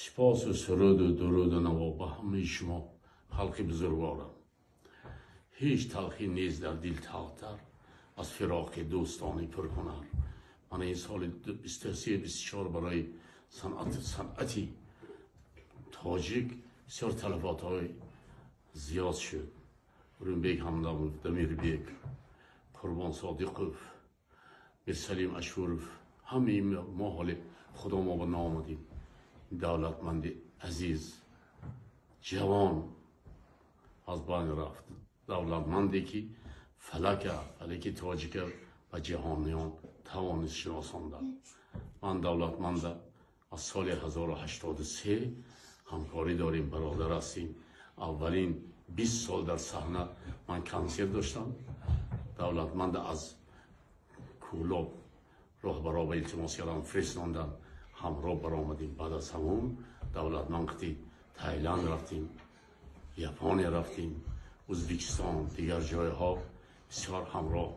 Сипосу суруду дуруду наво ба ҳамаи шумо, халқи бузургворам. Ҳеҷ талхӣ нест дар дил талхтар аз фироқи дӯстони пурҳунар. Мана ин соли 23-24 барои санъати тоҷик бисёр талафотҳои зиёд шуд. Урумбек Ҳамдамов, Дамирбек, Қурбон Содиқов, Мирсалим Ашуров, ҳамаи мо ҳоли худо мо ба наомадем. Давлатманди азиз, ҷавон аз байн рафт. Давлатманде ки фалака, фалаки тоҷика ба ҷаҳониён тавонист шиносонда. Ман давлатманда аз соли 1083 ҳамкорӣ дорем, бародар ҳастем. Аввалин 20 сол дар саҳна ман консерт доштам. Давлатманда аз Кӯлоб роҳбаро ба илтимос кардам, фиристондам, ҳамроҳ баромадем. Баъд аз ҳамон давлатманд қити Таиланд рафтем, Япония рафтем, Ӯзбекистон, дигар ҷойҳо бисёр ҳамроҳ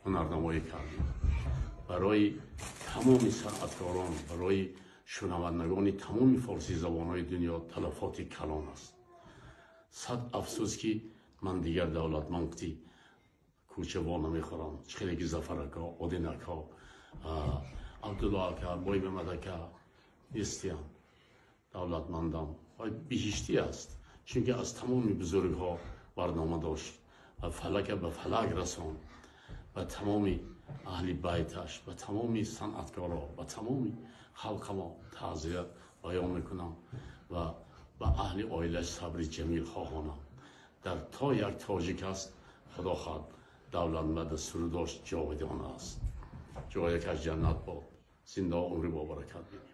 ҳунарнамоӣ кардем. Барои тамоми санъаткорон, барои шунавандагони тамоми форсизабонҳои дунё талафоти калон аст. Сад афсӯс, ки ман дигар давлатманд қити кӯча во намехӯрам. Чӣ хеле ки Зафар ака, Один ака, Абдулло ака, Боймамад ака нестиям. Давлатмандам биҳиштӣ аст, чунки аз тамоми бузургҳо барнома дошт ва фалака ба фалак расон. Ба тамоми аҳли байташ, ба тамоми санъаткоро, ба тамоми халқамо таъзия баён мекунам ва ба аҳли оилаш сабри ҷамил хоҳонам. Дар то як тоҷик аст, худо хоҳад, давлатманда сурудош ҷовидона аст. Ҷоякаш ҷаннат бод, зинда, умри бобаракат бинед.